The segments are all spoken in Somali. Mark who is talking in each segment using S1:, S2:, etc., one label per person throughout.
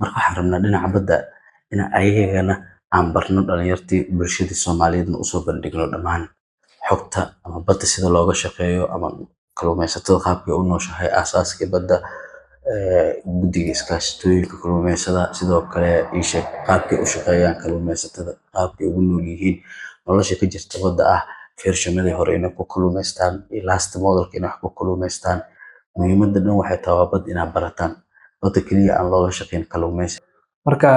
S1: Marka waxaan rabnaa dhinaca badda in ayagana aan barno dhalinyartii, bulshadii Soomaaliyeedna usoo bandhigno dhammaan xogta ama badda sida looga shaqeeyo ama kalluumeysatada qaabkay u nooshahay, aasaaskii badda, guddiga iskaashatooyinka kalluumeysada, sidoo kale ii sheeg qaabkay u shaqeeyaan kalluumeysatada, qaabkay ugu nool yihiin nolosha ka jirta badda ah, version-adii hore inay ku kalluumeystaan iyo last model inay wax ku kalluumeystaan. Muhiimadda dhan waxay tahay waa badda inaad barataan, badda keliya aan looga shaqeyn kalluumeysi.
S2: Marka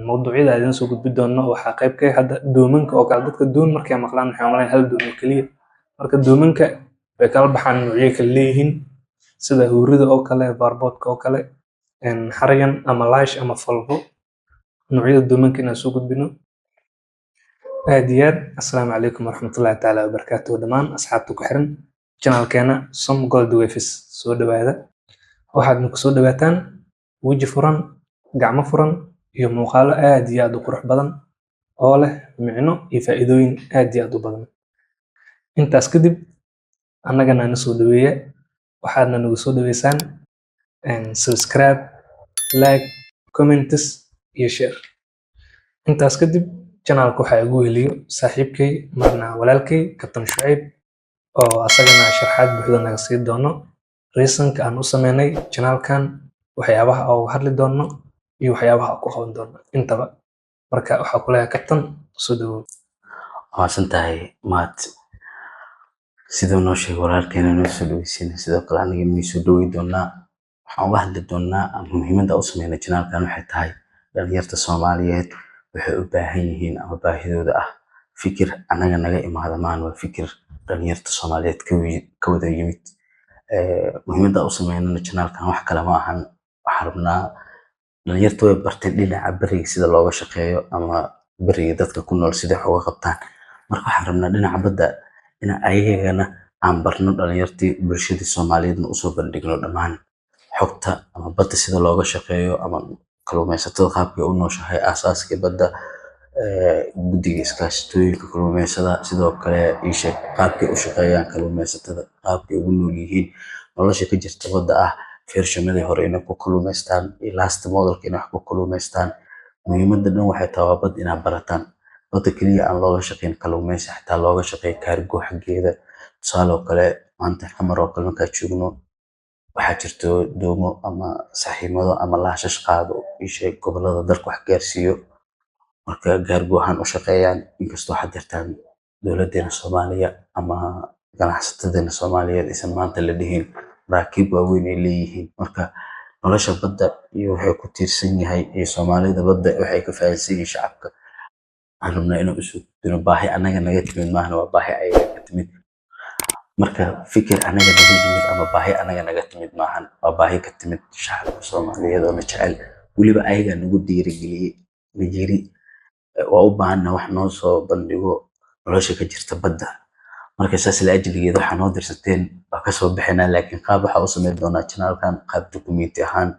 S2: mawduucyada aan idiin soo gudbi doono waxaa qayb ka ah hadda doomanka oo kale. Dadka doon markay maqlaan waxay umaleyn hal doon oo keliya. Marka doomanka way kala baxaan, noocyo kala leeyihiin, sida huurida oo kale, baarboodka oo kale, xaryan ama laash ama falbo. Noocyada doomanka inaan soo gudbino aad iyo aad. Assalaamu calaykum waraxmatullaahi tacaala wabarakaatuhu. Dhammaan asxaabta ku xiran channelkeena Som Gold Waves, soo dhawaada. Waxaadna kusoo dhawaataan weji furan, gacmo furan iyo muuqaalo aad iyo aad u qurux badan oo leh micno iyo faa'iidooyin aad iyo aad u badan. Intaas kadib, annagana na soo dhaweeya, waxaadna nagu soo dhaweysaan subscribe, like, comments iyo share. Intaas kadib, channelka waxaa igu weheliyo saaxiibkay marna walaalkay, Captain Shucayb, oo asagana sharxaad buuxda naga sii doono reasonka aan u sameynay channelkan, waxyaabaha oo hadli doono iyo waxyaabaha aan ku qaban doono intaba. Marka waxaa ku leeyahay, Captain, soo dhawow.
S1: Mahadsan tahay, Maad. Siduu noo sheegay walaalkeena noo soo dhaweysiinay, sidoo kale aniga inii soo dhaweyn doonaa. Waxaan uga hadli doonaa ama muhiimadda u sameynay channelkan waxay tahay dhalinyarta Soomaaliyeed waxay u baahan yihiin ama baahidooda ah. Fikir anaga naga imaada maan, waa fikir dhalinyarta Soomaaliyeed ka wada yimid. Muhiimadda u sameynana channelkan wax kale ma ahan. Waxaan rabnaa, dhalinyarta way barteen dhinaca beriga sida looga shaqeeyo ama beriga dadka ku nool sida wax uga qabtaan. Marka waxaan rabnaa dhinaca badda in ayagana aan barno dhalinyartii, bulshadii Soomaaliyeedna usoo bandhigno dhammaan xogta ama badda sida looga shaqeeyo ama kalluumeysatada qaabkay u nooshahay, aasaaskii badda, guddiga iskaashatooyinka kalluumeysada, sidoo kale ii sheeg qaabkay u shaqeeyaan kalluumeysatada, qaabkay ugu nool yihiin nolosha ka jirta badda ah, version-adii hore inay ku kalluumeystaan iyo last model inay wax ku kalluumeystaan. Muhiimadda dhan waxay tahay waa badda inaad barataan, badda keliya aan looga shaqeyn kalluumeysi, xataa looga shaqeeyo cargo xaggeeda. Tusaale oo kale, maanta Xamar oo kale markaan joogno, waxaa jirto doomo ama saxiimado ama laashash qaado, ii sheeg, gobollada dalka wax gaarsiiyo. Marka cargo ahaan u shaqeeyaan, inkastoo haddeertaan dowladeena Soomaaliya ama ganacsatadeena Soomaaliyeed aysan maanta la dhihin maraakiib waaweyn ay leeyihiin. Marka nolosha badda iyo waxay ku tiirsan yahay iyo Soomaalida badda waxay ka fahansan yihiin shacabka. Waxaan rabnaa inaan usoo gudbino baahi anaga naga timid maahane, waa baahi ayaga ka timid. Marka fikir anaga naga yimid ama baahi anaga naga timid maahan, waa baahi ka timid shacabka Soomaaliyeed oo na jecel. Weliba ayagaa nagu dhiirigeliyey, na yiri waa u baahannahay wax noo soo bandhigo nolosha ka jirta badda. Marka saas la ajligeeda waxaa noo dirsateen waa kasoo bixinaa, laakiin qaab waxaa u sameyn doonaa channelkan qaab document ahaan,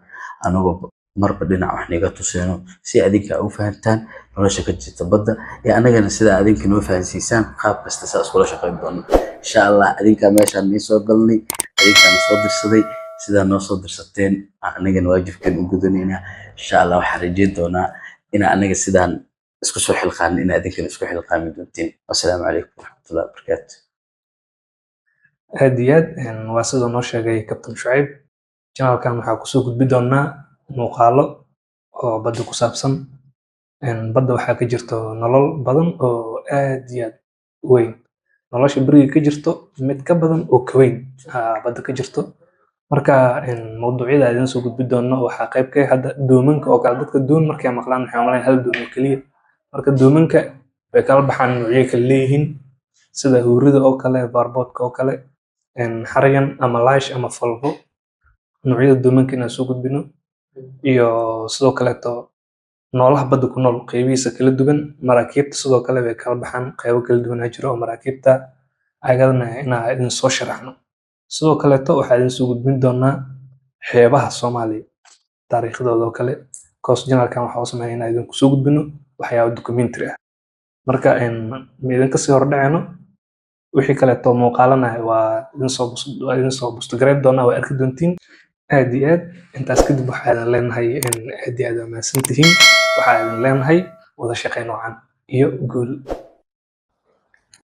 S1: anagoo marba dhinac wax niga tuseeno si adinka u fahantaan nolosha ka jirta badda iyo anagana sida adinka noo fahansiisaan. Qaab kasta saa iskula shaqeyn doono, insha Allah. Adinkaa meeshaan nii soo galnay, adinkaa na soo dirsaday. Sidaa noo soo dirsateen anagana waajibkeen u gudanaynaa, insha Allah. Waxaan rajeyn doonaa in anaga sidaan isku soo xilqaanin in adinkana isku xilqaami doontiin. Wassalaamu calaykum waraxmatullahi wabarakaatu.
S2: Aad iyo aad waa siduu noo sheegay Captain Shucayb. Channelkan waxaa kusoo gudbi doonaa muuqaalo oo badda ku saabsan. Badda waxaa ka jirto nolol badan oo aad iyo aad u weyn. Nolosha beriga ka jirto mid ka badan oo ka weyn badda ka jirto. Marka mawduucyada aan idiin soo gudbi doono waxaa qayb ka ah hadda doomanka oo kale. Dadka doon markay maqlaan waxay umaleyn hal doon oo keliya. Marka doomanka way kala baxaan, noocyo kala leeyihiin, sida huurida oo kale, baarboodka oo kale, xaryan ama laash ama falbo. Noocyada doomanka inaan soo gudbino iyo sidoo kaleeto noolaha badda ku nool qeybihiisa kala duwan. Maraakiibta sidoo kale way kala baxaan, qeybo kala duwan aa jiro oo maraakiibta ayadana inaan idin soo sharaxno. Sidoo kaleeto waxaa idin soo gudbin doonaa xeebaha Soomaaliya taariikhdooda oo kale. Course channelkan waxaa u sameynaa inaan idinku soo gudbino waxyaabo documentary ah. Marka ma idinka sii hordhacayno. Wixii kaleeto muuqaalana waa idin soo post gareyn doonaa, waa arki doontiin. Aad iyo aad intaas kadib waxaa idin leenahay aad iyo aad waa mahadsantihiin. Waxaa idin leenahay wada shaqeyn wacan iyo guul.